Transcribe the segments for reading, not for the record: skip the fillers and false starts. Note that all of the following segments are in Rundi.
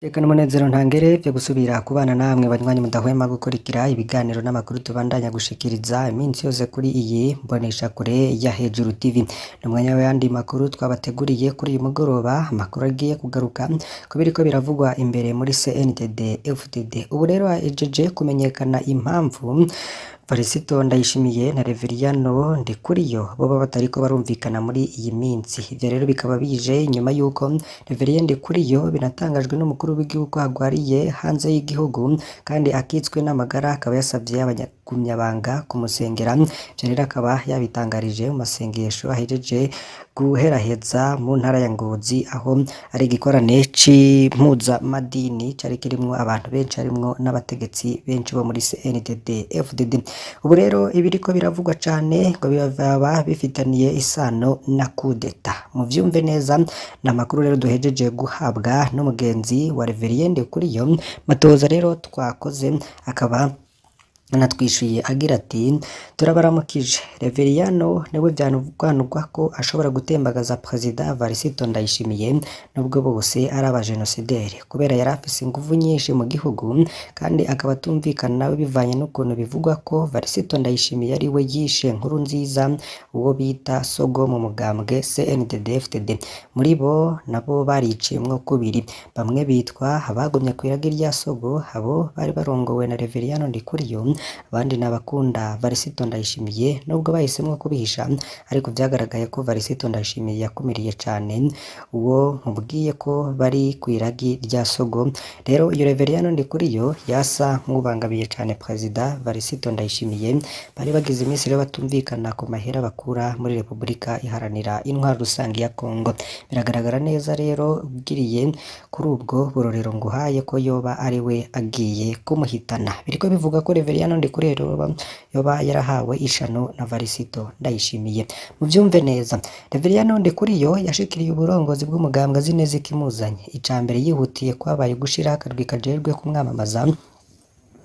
Reka n'umunezero ntangere vyo gusubira kubana namwe banywanyi mudahwema gukurikira ibiganiro n'amakuru tubandanya gushikiriza iminsi yose kuri iyi mboneshakure ya Hejuru TV. Ni umwanya w'ayandi makuru twabateguriye kuri uyu mugoroba, amakuru agiye kugaruka ku biriko biravugwa imbere muri CNDD FDD. Ubu rero hahejeje kumenyekana impamvu Varisito Ndayishimiye na Reveriyano Ndikuriyo boba batariko barumvikana muri iyi minsi. Ivyo rero bikaba bije inyuma yuko Reverien Ndikuriyo binatangajwe n'umukuru w'igihugu agwariye hanze y'igihugu kandi akitswe n'amagara, akaba yasavye abagumyabanga kumusengera. Ivyo rero akaba yabitangarije mu masengesho ahejeje guheraheza mu ntara ya Ngozi, aho ari igikorane c'impuzamadini cari kirimwo abantu benshi harimwo n'abategetsi benshi bo muri CNDD FDD. Ubu rero ibiriko biravugwa cane ngo baba bifitaniye isano na kudeta. Muvyumve neza, ni amakuru rero duhejeje guhabwa n'umugenzi wa Reverien Ndikuriyo. Matoza rero twakoze akaba anatwishuye agira ati: "Turabaramukije, Reveriyano niwe vyanugwanugwa ko ashobora gutembagaza Perezida Varisito Ndayishimiye nubwo bose ari abajenosideri, kubera yari afise inguvu nyinshi mu gihugu kandi akaba atumvikana nawe bivanye n'ukuntu bivugwa ko Varisito Ndayishimiye ari we yishe Nkurunziza, uwo bita Sogo mu mugambwe CNDD-FDD. Muri bo nabo bariciyemwo kubiri, bamwe bitwa abagumye kw'iragi rya Sogo, abo bari barongowe na Reveriyano Ndikuriyo, abandi ni abakunda Varisito Ndayishimiye nubwo bahisemwo kubihisha, ariko vyagaragaye ko Varisito Ndayishimiye yakumiriye cane uwo nkubwiye ko bari kw'iragi rya Sogo. Rero iyo Reveriyano Ndikuriyo yasa nk'uwubangamiye cane Perezida Varisito Ndayishimiye, bari bagize iminsi rero batumvikana ku mahera bakura muri Repubulika Iharanira Intwaro Rusangi ya Kongo. Biragaragara neza rero ugiriye kuri ubwo burorero nguhaye ko yoba ari we agiye kumuhitana. Biriko bivugwa ko Reveriyano Ndikuriyo yoba yarahawe ishano na Varisito Ndayishimiye. Muvyumve neza, Reveriyano Ndikuriyo yashikiriye uburongozi bw'umugambwe azi neza ikimuzanye. Ica mbere yihutiye kwabaye gushiraho akarwi kajejwe kumwamamaza,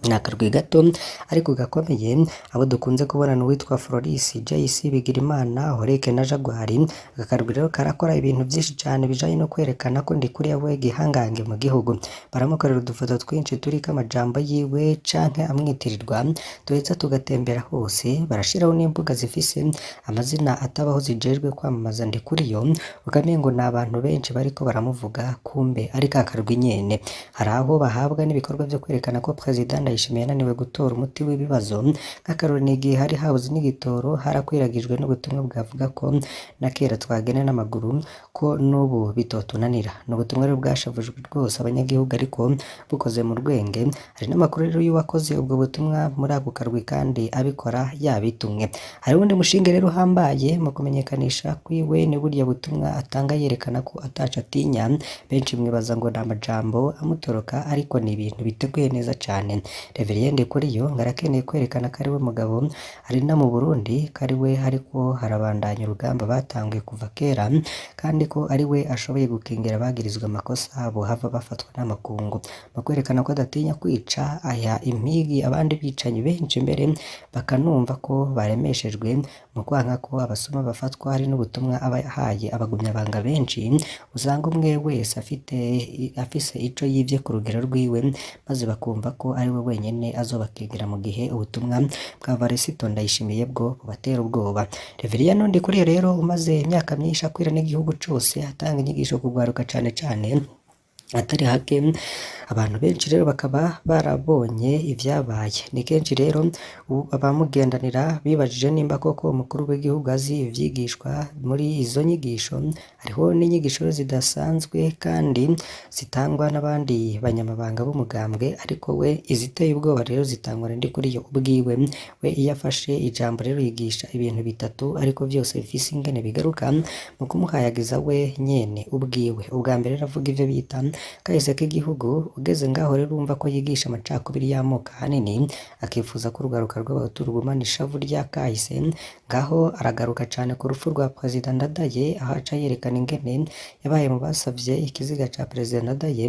ni akarwi gato ariko gakomeye, abo dukunze kubona ni uwitwa Floris, JC Bigirimana, Horeke na Jaguar. Aka karwi rero karakora ibintu vyinshi cane bijanye no kwerekana ko Ndikuriyo we gihangange mu gihugu. Baramukorera udufoto twinshi turiko amajambo yiwe canke amwitirirwa, duheza tugatembera hose. Barashiraho n'imbuga zifise amazina atabaho zijejwe kwamamaza Ndikuriyo, ukamengo ni abantu benshi bariko baramuvuga, kumbe ari ka karwi nyene. Hari aho bahabwa n'ibikorwa vyo kwerekana ko Perezida Ndayishimiye yananiwe gutora umuti w'ibibazo. Nk'akarorero, ni igihe hari habuze n'igitoro, harakwiragijwe n'ubutumwa bwavuga ko na kera twagenda n'amaguru, ko n'ubu bitotunanira. Ni ubutumwa rero bwashavujwe rwose abanyagihugu ariko bukoze mu rwenge. Hari n'amakuru rero y'uwakoze ubwo butumwa muri ako karwi kandi abikora yabitumwe. Hari uwundi mushinge rero uhambaye mu kumenyekanisha kwiwe, ni burya butumwa atanga yerekana ko ataco atinya. Benshi mwibaza ngo ni amajambo amutoroka, ariko ni ibintu biteguye neza cane. Reverien Ndikuriyo ngo arakeneye kwerekana ko ari we mugabo ari no mu Burundi, ko ari we ariko harabandanya urugamba batanguye kuva kera, kandi ko ari we ashoboye gukingira abagirizwa amakosa bohava bafatwa n'amakungu. Mu kwerekana ko adatinya kwica, aha impigi abandi bicanyi benshi mbere bakanumva ko baremeshejwe. Mu kwanka ko abasuma bafatwa, hari n'ubutumwa aba yahaye abagumyabanga benshi, usanga umwe wese afise ico yivye ku rugero rwiwe, maze bakumva ko ari we wenyene azobakingira mu gihe ubutumwa bwa Varisito Ndayishimiye bwo bubatera ubwoba. Reveriyano Ndikuriyo rero umaze imyaka myinshi akwira n'igihugu cose atanga inyigisho ku rwaruka cane cane atari hake, abantu benshi rero bakaba barabonye ivyabaye. Ni kenshi rero abamugendanira bibajije nimba koko umukuru w'igihugu azi ivyigishwa muri izo nyigisho. Hariho n'inyigisho zidasanzwe kandi zitangwa n'abandi banyamabanga b'umugambwe, ariko we iziteye ubwoba rero zitangwa na Ndikuriyo ubwiwe. We iyo afashe ijambo rero yigisha ibintu bitatu, ariko vyose bifise ingene bigaruka mu kumuhayagiza we nyene ubwiwe. Ubwa mbere rero avuga ivyo bita kahise k'igihugu. Ugeze ngaho rero urumva ko yigisha amacakubiri y'amoko ahanini, akifuza ko urwaruka rw'abahutu rugumana ishavu rya kahise. Ngaho aragaruka cane ku rupfu rwa Perezida Ndadaye, aho aca yerekana ingene yabaye mu basavye ikiziga ca Perezida Ndadaye.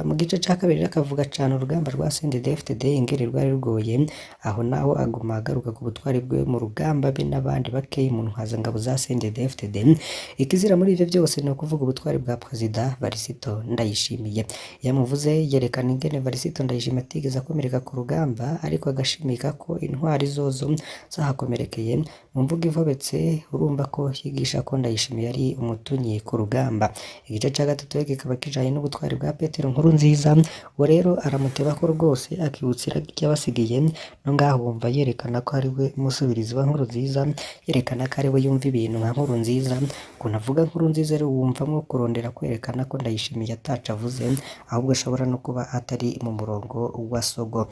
Mu gice ca kabiri rero akavuga cane urugamba rwa CNDD-FDD ingene rwari rugoye, aho naho aguma agaruka ku butwari bwiwe mu rugamba be n'abandi bakeyi mu ntwazangabo za CNDD-FDD. Ikizira muri ivyo vyose ni ukuvuga ubutwari bwa Perezida Varisito Ndayishimiye. Iyo amuvuze yerekana ingene Varisito Ndayishimiye atigeze akomereka ku rugamba, ariko agashimika ko intwari zozo zahakomerekeye. Mu mvugo ivobetse urumva ko yigisha ko Ndayishimiye yari umutunyi ku rugamba. Igice ca gatatu rero kikaba kijanye n'ubutwari bwa Petero Nkurunziza, uwo rero aramutebako rwose akibutsa iragi ryabasigiye, no ngaho wumva yerekana ko ari we musubirizi wa Nkurunziza, yerekana ko ari we yumva ibintu nka Nkurunziza. Ukuntu avuga Nkurunziza rero wumvamwo kurondera kwerekana ko Ndayishimiye ataco avuze, ahubwo ashobora no kuba atari mu murongo wa Sogo.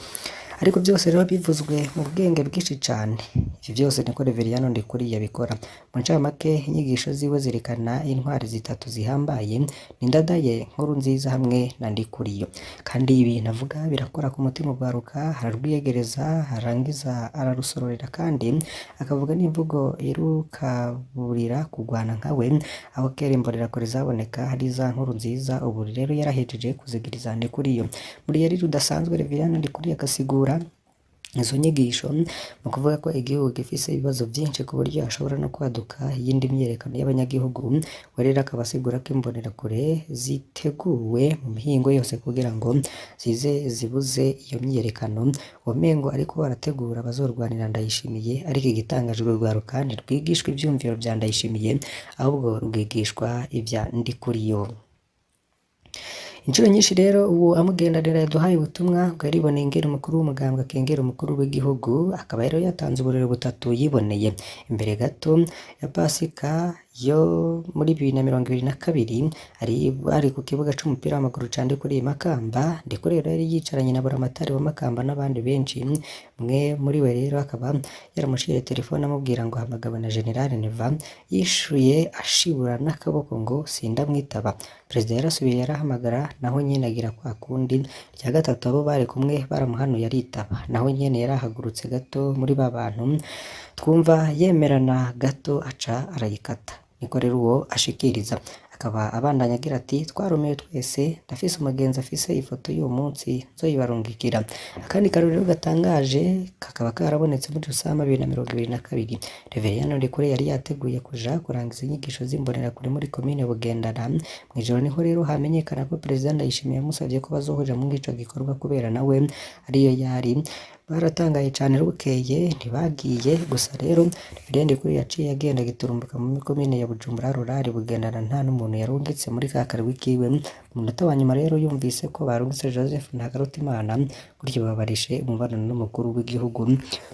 Ariko byose rero bivuzwe mu bwenge bwinshi cane. Ivyo vyose niko Reveriyano Ndikuriye yabikora. Mu ncamake inyigisho ziwe zerekana intwari zitatu zihambaye, ni Ndadaye, Nkurunziza hamwe na Ndikuriyo. Kandi ibintu avuga birakora ku mutima urwaruka, ararwiyegereza, arangiza ararusororera, kandi akavuga n'imvugo irukaburira kugwana nkawe, aho kera imbonerakure zaboneka hari za Nkurunziza, ubu rero yarahejeje kuzigiriza Ndikuriyo. Muri yari rudasanzwe Reveriyano Ndikuriyo agasigura izo nyigisho mu kuvuga ko igihugu gifise ibibazo vyinshi ku buryo hashobora no kwaduka iyindi myiyerekano y'abanyagihugu. We rero akaba asigura ko imbonerakure ziteguwe mu mihingo yose kugira ngo zize zibuze iyo myiyerekano. Womengo ariko barategura abazorwanira Ndayishimiye, ariko igitangaje urwo rwaruka ntirwigishwa ivyumviro vya Ndayishimiye, ahubwo rwigishwa ivya Ndikuriyo. Incuro nyinshi rero uwo amugendanira yaduhaye ubutumwa ngo yariboneye ingene umukuru w'umugambwe akengera umukuru w'igihugu, akaba rero yatanze uburorero butatu yiboneye. Imbere gato ya Pasika yo muri 2022 ari ku kibuga c'umupira w'amaguru ca Ndikuriye i Makamba. Ndikuriye rero yari yicaranye na Buramatari wa Makamba n'abandi benshi, umwe muri we rero akaba yaramushiriye telefone amubwira ngo hamagawe na General Neva, yishuye ashibura n'akaboko ngo sindamwitaba. Perezida yarasubiye yarahamagara, naho nyene agira kwa kundi. Irya gatatu abo bari kumwe baramuhanuye aritaba, naho nyene yarahagurutse gato muri ba bantu twumva yemerana gato aca arayikata. Niko rero uwo ashikiriza. Akaba abandanya agira ati twarumiwe twese, ndafise umugenzi afise ifoto y'uwo munsi nzoyibarungikira. Akandi karorero gatangaje kakaba karabonetse muri Rusama 2022. Reveriyano Ndikuriye yari yateguye kuja kurangiza inyigisho z'imbonerakure muri komine Bugendana. Mw'ijoro niho rero hamenyekana ko Perezida Ndayishimiye yamusavye ko bazohurira muri ico gikorwa kubera nawe ariyo yari. Baratangaye cane bukeye ntibagiye, gusa rero Reveriyano Ndikuriye yaciye agenda giturumbuka muri komine ya Bujumbura rurari Bugendana nta n'umuntu yarungitse muri ka karwi kiwe. Mu munota wa nyuma rero yumvise ko barungitse Joseph Ntakarutimana, gutyo babarishe umubonano n'umukuru w'igihugu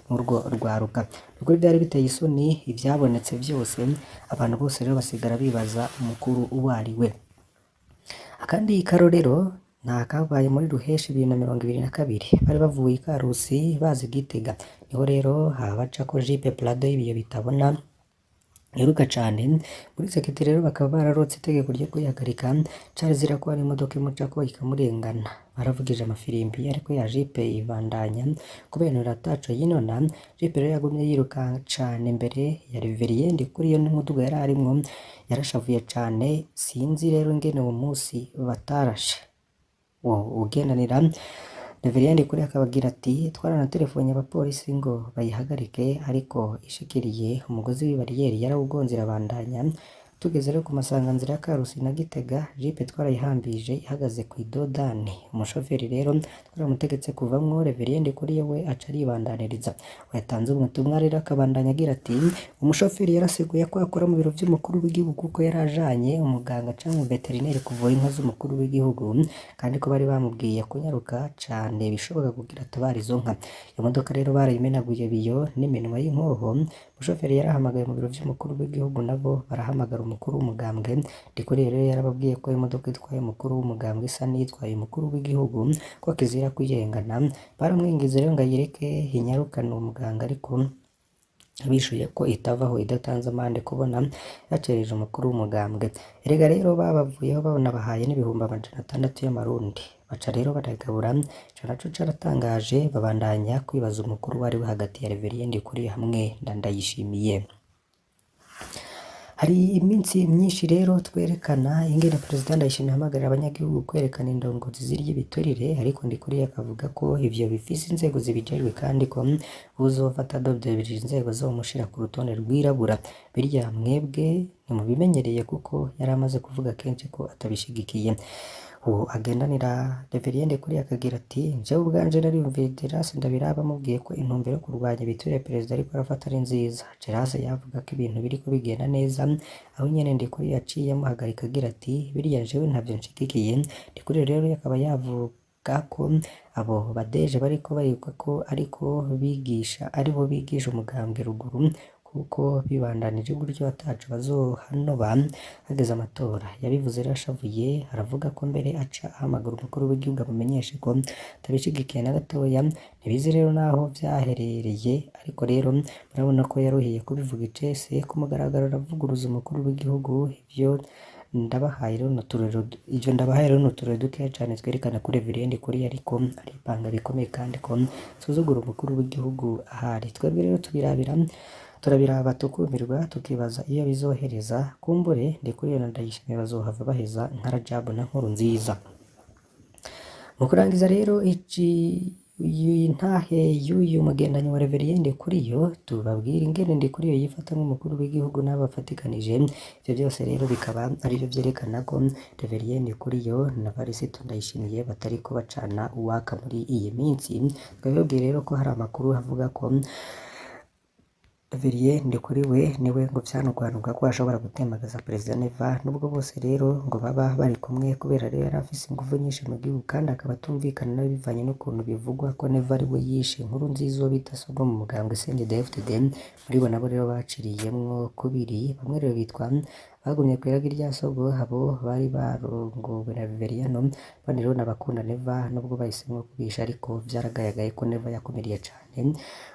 n'urwo rwaruka. Nukuri vyari biteye isoni ivyabonetse vyose, abantu bose rero basigara bibaza umukuru uwo ari we. Akandi karorero ni akabaye muri Ruheshi 2022, bari bavuye i Karusi baza i Gitega, niho rero habacako jipe Prado y'ibiyo bitabona yiruka cane. Muri sekete rero bakaba bararotse itegeko ryo kuyihagarika, carizira ko hari imodoka imucako ikamurengana. Baravugije amafirimbi ariko ya jipe ibandanya kubenura ataco yinona. Jipe rero yagumye yiruka cane imbere ya Reverien Ndikuriyo n'umuduga yari arimwo, yarashavuye cane. Sinzi rero ingene uwo musi batarashe uwo ugendanira Reverien Ndikuriyo akabagira ati twaranaterefonnye abapolisi ngo bayihagarike, ariko ishikiriye umugozi w'ibariyeri yarawugonze irabandanya. Tugeze rero ku masanganzira ya Karusi na Gitega, jipe twarayihambije ihagaze kw'idodani. Umushoferi rero twaramutegetse kuvamwo, Reverien Ndikuriyo we aca aribandaniriza. Yatanze ubutumwa rero akabandanya agira ati umushoferi yarasiguye ko akora mu biro vy'umukuru w'igihugu kuko yari ajanye umuganga canke umuveterineri kuvura inka z'umukuru w'igihugu, kandi ko bari bamubwiye kunyaruka cane bishoboka kugira atabare izo nka. Iyo modoka rero barayimenaguye ibiyo n'iminwa y'inkoho. Umushoferi yarahamagaye mu biro vy'umukuru w'igihugu nabo barahamagara umukuru w'umugambwe. Ndikuriyo rero yarababwiye ko imodoka itwaye umukuru w'umugambwe isa n'iyitwaye umukuru w'igihugu, ko kizira kuyirengana. Baramwinginze rero ngo ayireke inyarukane uwo muganga, ariko Bishuye ko itavaho idatanze amande kubona yacereje umukuru w'umugambwe. Erega rero babavuyeho banabahaye n'600,000 y'amarundi. Baca rero baragabura, ico naco caratangaje, babandanya kwibaza umukuru wari we hagati ya Reverien Ndikuriyo hamwe na Ndayishimiye. Hari iminsi myinshi rero twerekana ingene Perezida Ndayishimiye ahamagarira abanyagihugu kwerekana indongozi zirya ibiturire, ariko Ndikuriyo akavuga ko ivyo bifise inzego zibijejwe kandi ko uzofata adodebirije inzego zomushira ku rutonde rwirabura. Birya mwebwe ntimubimenyereye kuko yari amaze kuvuga kenshi ko atabishigikiye. Uwo agendanira Reverien Ndikuriyo akagira ati jewe ubwanje nariyumviye Gerase Ndabiraba amubwiye ko intumbero yo kurwanya ibiturire perezida ariko arafata ari nziza. Gerase yavuga ko ibintu biriko bigenda neza, aho nyene Ndikuriyo yaciye amuhagarika agira ati biriya jewe ntavyo nshigikiye. Ndikuriyo rero akaba yavuga ko abo badeje bariko barikwa ko ariko bigisha aribo bigisha umugambwe ruguru, kuko bibandanije gutyo ataco bazohanoba hageze amatora. Yabivuze rero ashavuye, aravuga ko mbere aca ahamagara umukuru w'igihugu amumenyeshe ko atabishigikiye na gatoya. Ntibizi rero naho vyaherereye, ariko rero murabona ko yaruhiye kubivuga icese ku mugaragaro aravuguruza umukuru w'igihugu. Ivyo ndabahaye rero n'uturorero dukeya cane twerekana ko Reverien Ndikuriyo ariko aripanga bikomeye kandi ko asuzugura umukuru w'igihugu ahari. Twebwe rero turabiraba tukumirwa, tukibaza iyo bizohereza. Kumbure Ndikuriyo na Ndayishimiye bazohava baheza nka Rajabu na Nkurunziza. Mu kurangiza rero iyi ntahe y'uyu mugendanyi wa Reverien Ndikuriyo, tubabwira ingene Ndikuriyo yifata nk'umukuru w'igihugu n'abafatikanije. Ivyo vyose rero bikaba arivyo vyerekana ko Reverien Ndikuriyo na Varisito Ndayishimiye batariko bacana uwaka muri iyi minsi. Twabibabwiye rero ko hari amakuru avuga ko Reverien Ndikuriwe niwe ngo vyanugwanugwa ko ashobora gutembagaza Perezida Neva, nubwo bose rero ngo baba bari kumwe, kubera rero yari afise inguvu nyinshi mu gihugu kandi akaba atumvikana nawe bivanye n'ukuntu bivugwa ko Neva ari we yishe Nkurunziza uwo bita Sogo mu mugambwe CNDD-FDD. Muri bo nabo rero baciriyemwo kubiri, bamwe rero bitwa bagumye kw'iragi rya Sogo, abo bari barongowe na Reveriyano, abandi rero n'abakunda Neva nubwo bahisemwo kubisha, ariko vyaragayagaye ko Neva yakumiriye cane.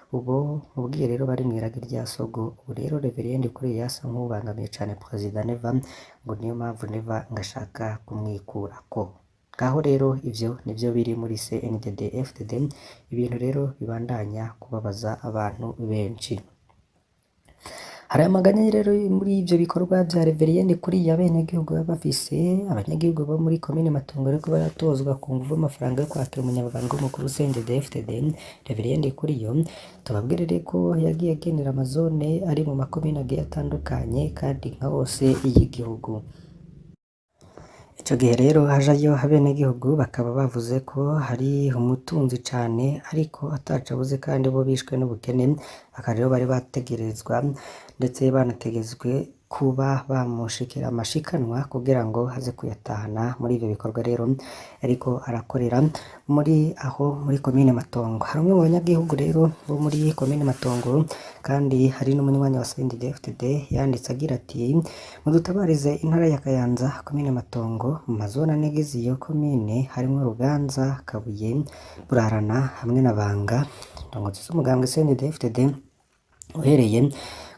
Ubo mubwiye rero bari mw'iragi rya Sogo. Ubu rero Reverien Ndikuriyo yasa nk'uwubangamiye cane Perezida Neva, ngo niyo mpamvu Neva ngashaka kumwikurako. Ngaho rero ivyo nivyo biri muri CNDD-FDD, ibintu rero bibandanya kubabaza abantu benshi. Hari amaganya rero muri ivyo bikorwa vya Reverien Ndikuriyo abenegihugu baba bafise. Abanyagihugu bo muri komine Matongo bariko baratozwa ku nguvu amafaranga yo kwakira umunyamabanga w'umukuru CNDD-FDD Reverien Ndikuriyo. Tubabwire rero ko yagiye agenera amazone ari mu makomine agiye atandukanye kandi nka hose y'igihugu. Ico gihe rero hajayo abenegihugu bakaba bavuze ko hari umutunzi cane ariko ataco abuze kandi bo bishwe n'ubukene, aka rero bari bategerezwa ndetse banategetswe kuba bamushikira amashikanwa kugira ngo aze kuyatahana muri ivyo bikorwa rero ariko arakorera muri aho muri komine Matongo. Hari umwe mu banyagihugu rero bo muri komine Matongo kandi hari n'umunywanyi wa CNDD-FDD yanditse agira ati mudutabarize intara ya Kayanza komine Matongo mu mazone ane agize iyo komine harimwo Ruganza, Kabuye, Burarana hamwe na Banga. Indongozi z'umugambwe CNDD-FDD uhereye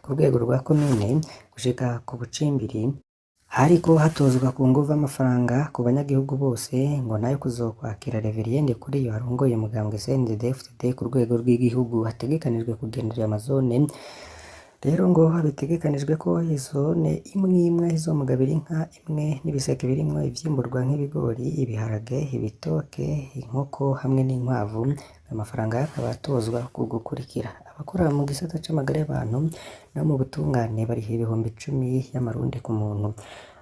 ku rwego rwa komine gushika ku bucimbiri, hariko hatozwa ku nguvu amafaranga ku banyagihugu bose ngo nayo kuzokwakira Reverien Ndikuriyo arongoye umugambwe CNDD-FDD ku rwego rw'igihugu. Hategekanijwe kugendera amazone rero ngo bitegekanijwe ko izone imwe imwe izomugabira inka imwe n'ibiseke birimwo ivyimburwa nk'ibigori, ibiharage, ibitoke, inkoko hamwe n'inkwavu. Ayo mafaranga akaba atozwa ku gukurikira. Abakora mu gisata c'amagara y'abantu no mu butungane bariha 10,000 y'amarundi ku muntu.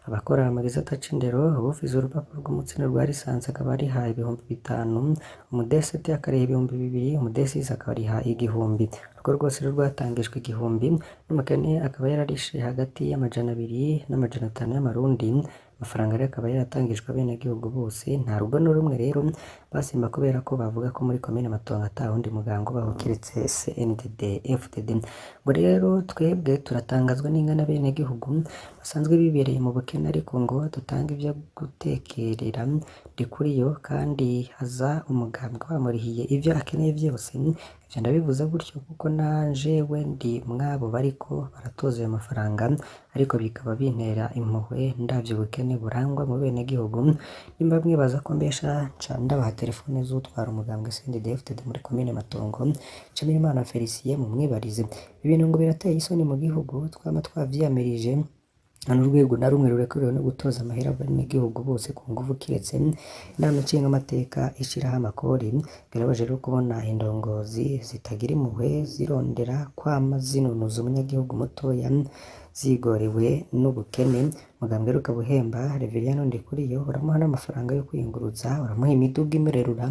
Abakora mu gisata c'indero, uwufise urupapuro rw'umutsindo rwa lisansi akaba ariha 5,000, umudesete akariha 2,000, umudesisi akariha 1,000. Urwo rwose rero rwatangijwe 1,000, n'umukene akaba yararishe hagati y'200 n'500 y'amarundi. Amafaranga rero akaba yaratangijwe abenegihugu bose, nta rugo n'urumwe rero basimba kubera ko bavuga ko muri komine Matongo ata wundi muganga ubaho kiretse CNDD-FDD. Ngo rero twebwe turatangazwa n'ingene abenegihugu basanzwe bibereye mu bukene ariko ngo dutange ivyo gutekerera Ndikuriyo kandi aza umugambwe wamurihiye ivyo akeneye vyose. Ivyo ndabivuze gutyo kuko najewe ndi mwabo bariko baratoza ayo mafaranga, ariko bikaba bintera impuhwe ndavye ubukene burangwa mu benegihugu. Nimba mwibaza ko mbesha, nca ndabaha telefone z'utwara umugambwe CNDD-FDD muri komine Matongo, Nshimirimana Felicien, mumwibarize. Ibintu ngo birateye isoni mu gihugu, twama twavyiyamirije. Nta n'urwego na rumwe rurekuriwe no gutoza amahera abenegihugu bose ku nguvu kiretse inama nshingamateka ishiraho amakori. Birababaje rero kubona indongozi zitagira impuhwe zirondera kwama zinunuza umunyagihugu mutoya zigorewe n'ubukene. Mugambwe rero ukaba uhemba Reveriyano Ndikuriyo, uramuha n'amafaranga yo kwiyunguruza, uramuha imiduga imurerura,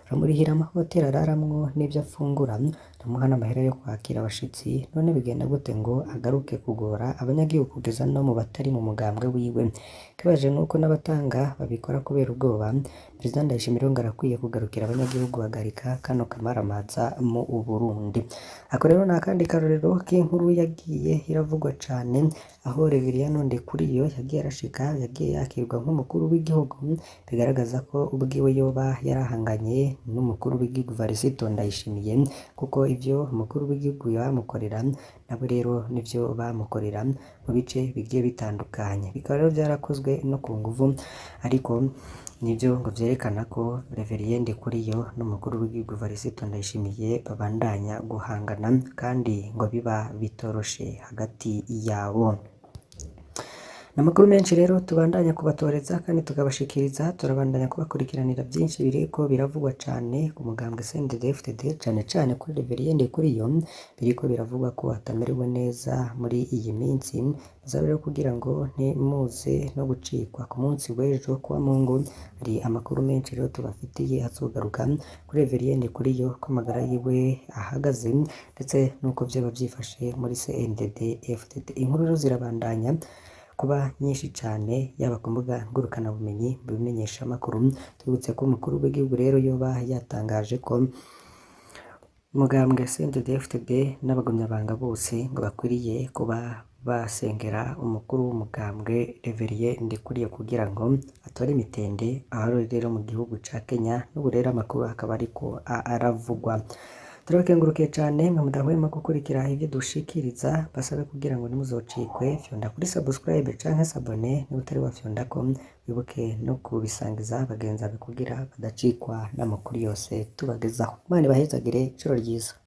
uramurihira amahoteli araramwo n'ivyo afungura, uramuha n'amahera yo kwakira abashitsi. None bigenda gute ngo agaruke kugora abanyagihugu kugeza no mu batari mu mugambwe wiwe? Ikibabaje nuko n'abatanga babikora kubera ubwoba. Perezida Ndayishimiye rero ngo arakwiye kugarukira abanyagihugu bahagarika kano kamaramaza mu Burundi. Ako rero ni akandi karorero k'inkuru yagiye iravugwa cane, aho Reveriyano Ndikuriyo yagiye arashika, yagiye yakirwa nk'umukuru w'igihugu, bigaragaza ko ubwiwe yoba yarahanganye n'umukuru w'igihugu Varisito Ndayishimiye, kuko ivyo umukuru w'igihugu bamukorera nabo rero nivyo bamukorera mu bice bigiye bitandukanye. Bikaba rero vyarakozwe no ku nguvu, ariko nivyo ngo vyerekana ko Reverien Ndikuriyo n'umukuru w'igihugu Varisito Ndayishimiye babandanya guhangana, kandi ngo biba bitoroshe hagati yabo. Amakuru menshi rero tubandanya kubatoreza kandi tukabashikiriza, turabandanya kubakurikiranira byinshi biriko biravugwa cane ku mugambwe CNDD-FDD, cane cane kuri Reverien Ndikuriyo, biriko biravugwa ko atamerewe neza muri iyi minsi. Muzabe rero kugira ngo ntimuze no gucikwa ku munsi w'ejo kuwa Mungu, hari amakuru menshi rero tubafitiye azogaruka kuri Reverien Ndikuriyo, ko amagara yiwe ahagaze ndetse n'uko vyoba vyifashe muri CNDD-FDD. Inkuru rero zirabandanya kuba nyinshi cane, yaba ku mbuga ngurukanabumenyi, mu bimenyeshamakuru. Tubibutse ko umukuru w'igihugu rero yoba yatangaje ko umugambwe CNDD-FDD n'abagumyabanga bose ngo bakwiriye kuba basengera umukuru w'umugambwe Reverien Ndikuriyo kugira ngo atore imitende aho ari rero mu gihugu ca Kenya. N'ubu rero amakuru akaba ariko aravugwa. Turabakengurukiye cane mwe mudahwema gukurikira ivyo dushikiriza, basabe kugira ngo ntimuzocikwe. Fyonda kuri subscribe canke s'abonner niba utari wafyondako, wibuke no kubisangiza bagenzi bawe kugira badacikwa n'amakuru yose tubagezaho. Imana ibahezagire, ijoro ryiza.